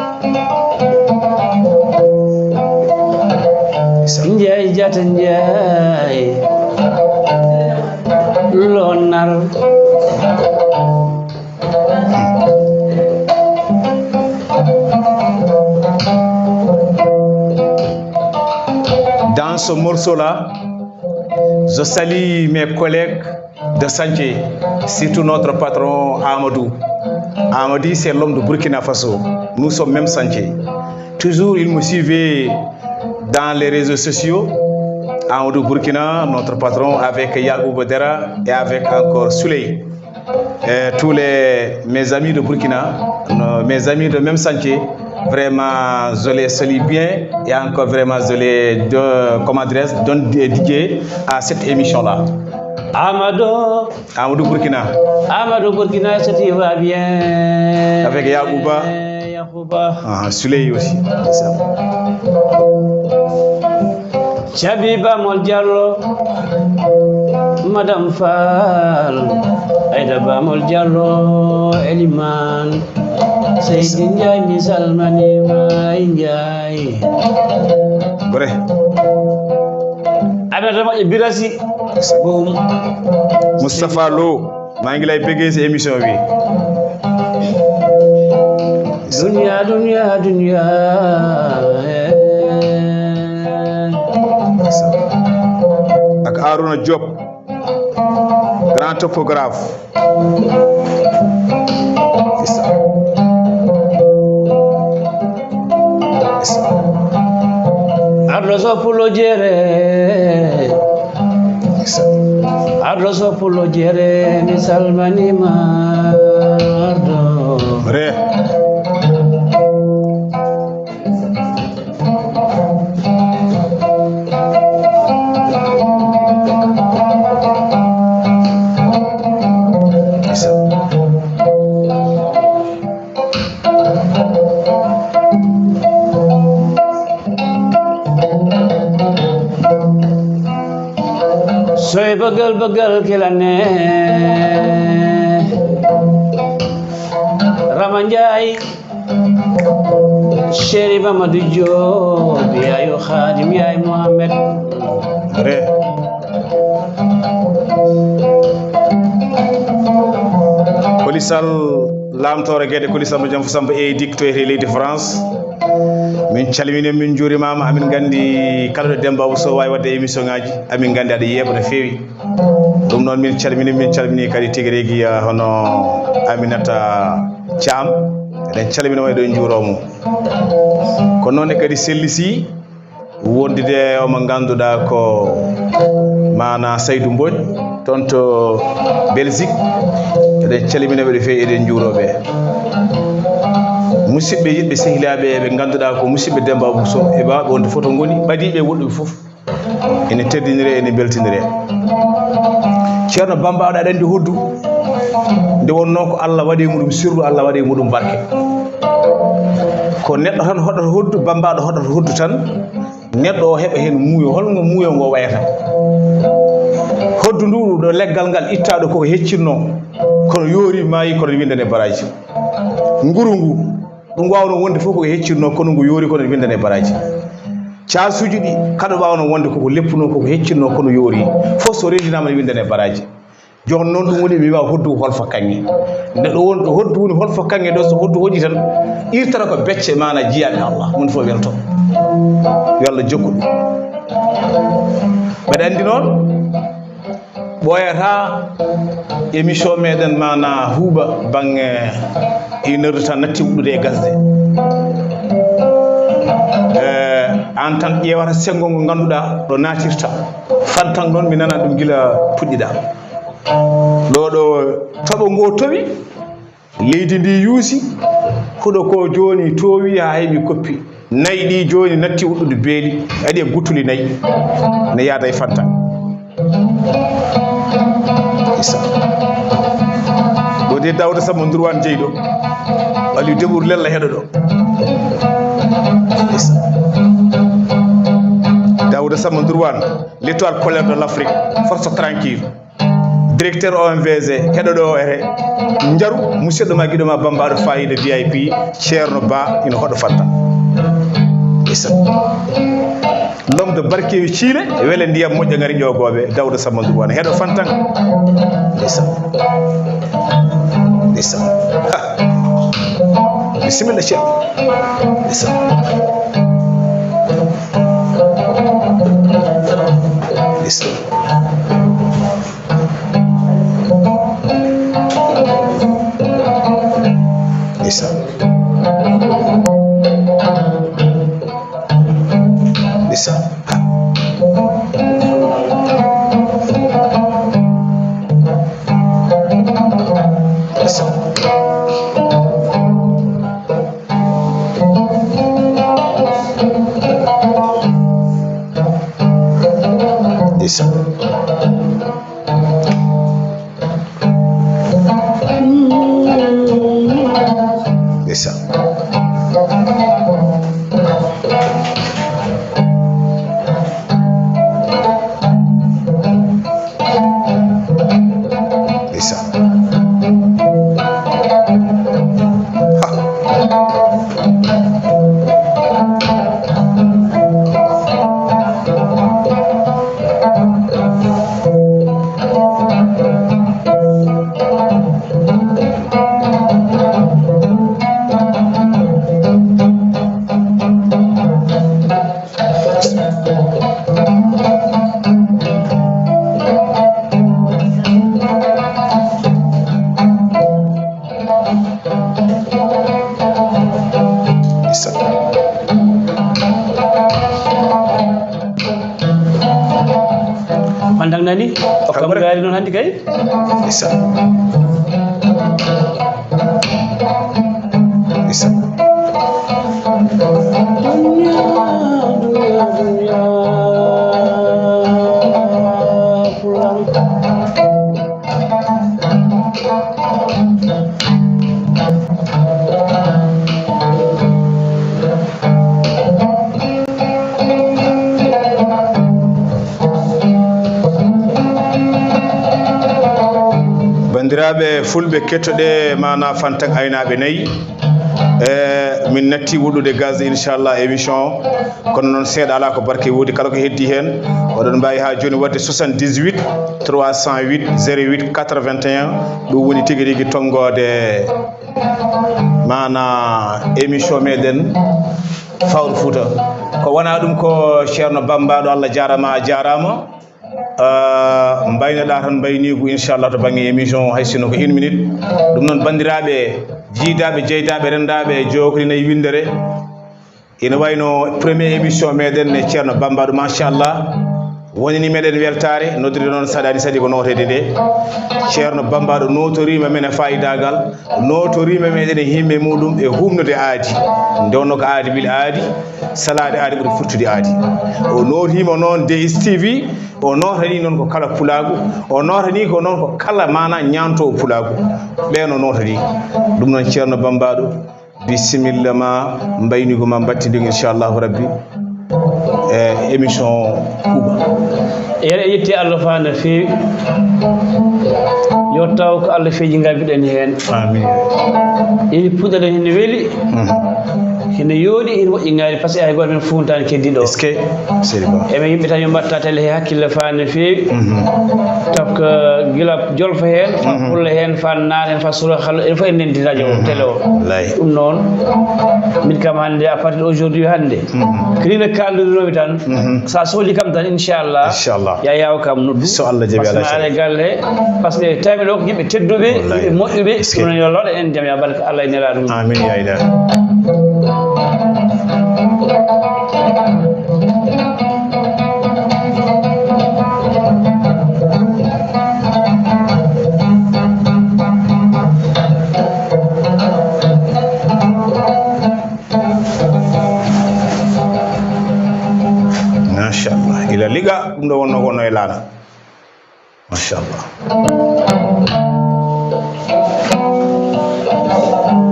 Ndeysaan. Njaay Jaata Njaay. Lonar. Dans ce morceau-là, je salue mes collègues de chantier, surtout notre patron Amadou. Amadou, c'est l'homme de Burkina Faso. Nous sommes même chantier. Toujours, il me suivait dans les réseaux sociaux. Amadou Burkina, notre patron, avec Yacoub Dera et avec encore Souley. Et tous les, mes amis de Burkina, nos- mes amis de même chantier, vraiment, je les salue bien et encore vraiment, je les, de, comment dirais-je, donne dédié à cette émission-là. Amadou. Amadou Burkina. Amadou Burkina, ça te va bien. Avec Yacouba. Yacouba. Ah, Souley aussi. C'est ça. Cabi Bamol Diallo, Madame Fall, Aïda Bamol Diallo, Eliman, Seydi Ndiaye, mi salmini ma, Ndiaye. Vrai. Aminata Moƴƴo Birasi, Boum. Moustapha Lo. Maa ngi lay bëggee si émission bi. Dunia, dunia, dunia. Ak Arouna Diop, grand topographe. Arɗo so pulo jeere. Arɗo so pulo jeere, mi salmini ma, arɗo. Re. Soy bëggal bëggal ki la ne. Rama Ndiaye. Chéri Mamadou Diop, yaayu Khadim, yaay Mohamed. Re. Koli Sall, laamtoore Gede, Koli Samba Jom Samba e diktoyte leydi France. Min calmini, min njuurimaama, amin nganndi kala ɗo Demba Abou Sow waawi waɗde émission ngaaji, amin nganndi aɗa yeeɓa no feewi. Ɗum noon min calmini, min calmini kadi tigi rigi, ah, hono Aminata Thiam. Eɗen calmina mo, eɗen njuuroo mo. Ko noon ne kadi sellisi wondude e omo ngannduɗaa ko maana Saydou Mbodj, toon to Belgique. Eɗen calmina ɓe no feewi, eɗen njuuroo ɓe. Musidɓe, yiɗɓe, sehilaaɓe, ɓe ngannduɗaa ko musidɓe Demba Abou Sow, e ɓe wonde foto ngoni ɓadiiɓe e woɗɗuɓe fof. Ene teddiniree, ene mbeltiniree. Ceerno Bammbaaɗo, aɗa anndi hoddu, nde wonnoo ko Allah waɗi e muɗum sirru, Allah waɗi e muɗum barke. Ko neɗɗo tan hoɗata hoddu, Bammbaaɗo hoɗata hoddu tan, neɗɗo o heɓa heen muuyo. Holngo muuyo ngo wayata? Hoddu ndu, ɗo leggal ngal ittaaɗo koko heccinnoo, kono yoori maayi, kono winndane baraaji. Nguru ngu, ɗum waawno wonde fof koko heccinnoo, kono ngu yoori, kono winndane baraaji. Caasuuji ɗi, kala waawno wonde koko leppunoo, koko heccinnoo, kono yoori. Fof so renndinaama ne winndane baraaji. Jooni noon ɗum woni mi wiya hoddu holfa kaŋŋe. Neɗɗo wonɗo hoddu woni holfa kaŋŋe ɗo, so hoddu hoƴi tan, irtata ko becce maana jiyaaɓe Allah. Mon fof welto. Yo Allah jokku ɗum. Mbeɗa anndi noon, ɓooyata émission meɗen maana huuɓa baŋŋe une heure de temps natti wuɗɗude e gasde. Eh, aan tan ƴeewata senngo ngo ngannduɗaa ɗo naatirta. Fantaŋ noon mi nana ɗum gila puɗɗiɗa. Ɗo ɗo toɓo ngo towi, leydi ndi yuusi, huɗo ko jooni toowi haa heɓi koppi. Nayi ɗi jooni natti wuɗɗude beeli, aɗi e guttuli nayi, ne yaada e Fantaŋ. Isa. Ɗo de Daouda Samba Ndourwane jeyi ɗo. Aliou Debour Lella heɗo ɗo. Isa. Daouda Samba Ndourwane, l'étoile polaire de l'Afrique, force tranquille. Directeur O M V G, heɗo ɗo e njaru, musidɗo ma, giɗo ma, bambaɗo fayida V I P, Ceerno Ba, ina hoɗo Fantaŋ. Isa. L'homme de Barkewi Ciile, wele ndiyam moƴƴa ngari ƴoogooɓe, Daouda Samba Ndourwane, heɗo Fantaŋ. Isa. Isa. Ha. Bisimilla, Ceerno. Isa. Isa. Ndeysaan. Ndeysaan. Ndeysaan. Ndeysaan. Ndeysaan. Ndeysaan. Ha. Fantaŋ nani? Kam gaari noon hannde kay? Isa. Isa. Dunya, dunya, dunya. Pulang. Banndiraaɓe fulɓe, kettoɗe maana Fantaŋ aynaaɓe nayi. E, min natti wuɗɗude gaz, inchallah, émission. Kono noon seeɗa alaa ko barke woodi, kala ko heddi heen. Oɗon mbaawi haa jooni waɗde soixante-dix-huit trois cent huit zéro huit quatre-vingt-un. Ɗum woni tigi rigi tonngoode maana émission meɗen Fawru Fuuta. Ko wonaa ɗum ko Ceerno Bammbaaɗo, Allah jaaraama, a jaaraama. Ah, mbaynoɗaa tan mbayniigu, inchallah, to bannge émission o, hay sinno ko une minute. Ɗum noon, banndiraaɓe, jiidaaɓe, jeydaaɓe, renndaaɓe, jookli nayi winndere. Ina wayno premier émission meɗen e Ceerno Bammbaaɗo, machallah. Wonani meɗen weltaare, noddude noon saɗaani saɗi ko nooteede nde. Ceerno Bambaɗo nootoriima men e faayidagal, nootoriima meɗen e himɓe muɗum e humnude aadi. Nde wonno ko aadi bil aadi, salaade aadi ɓuri furtude aadi. O nootiima noon D S T V, o nootanii noon ko kala pulaagu, o nootanii ko noon ko kala maana ñaantoowo pulaagu. Ɓeen o nootanii. Ɗum noon Ceerno Bambaɗo, bisimilla ma, mbaynigu ma mbattidi, inchallahu rabbi. E émission Kuuɓa. Yere yetti Allah fa no feewi. Yo taw ko Allah feeji ngabiɗen heen. Amin. Ini puɗɗoɗen hene weli. Mhm. Hene yooɗi, hene moƴƴi ngaari, par ce que hay gooto men fuuntaani keddiɗo. Est-ce que? Seydi Ba. Emen yimɓe tan yo mbatta tele he hakkille fa no feewi. Mhm. Taw ko gila jolfo heen, fa Mhm. pulla heen, fa naar heen, fa sura xalo, en fof en nandi radio o, Mhm. télé o. Wallay. Ɗum noon, min kam hannde, à partir de aujourd'hui hannde, Mhm. ko ni no kaaldunomi tan, Mhm. sa sohli kam tan, inchallah, Inchallah. Ya yaw kam noddu. So Allah jaɓi, Par ce que Allah mi jaɓi. Are galle, par ce que tawi ɗo ko yimɓe tedduɓe, Wallay. Yimɓe moƴƴuɓe, Est-ce que? Ɗum noon yo looɗe en jam, ya barka Allah e nelaaɗo mum. Amin, ya ilahi. Machallah. Ila liga, ɗum ɗo wonno ko no e laana. Machallah.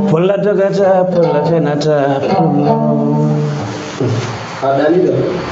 Pulla dogata, pulla fenata, pulla. A ɗani ɗo.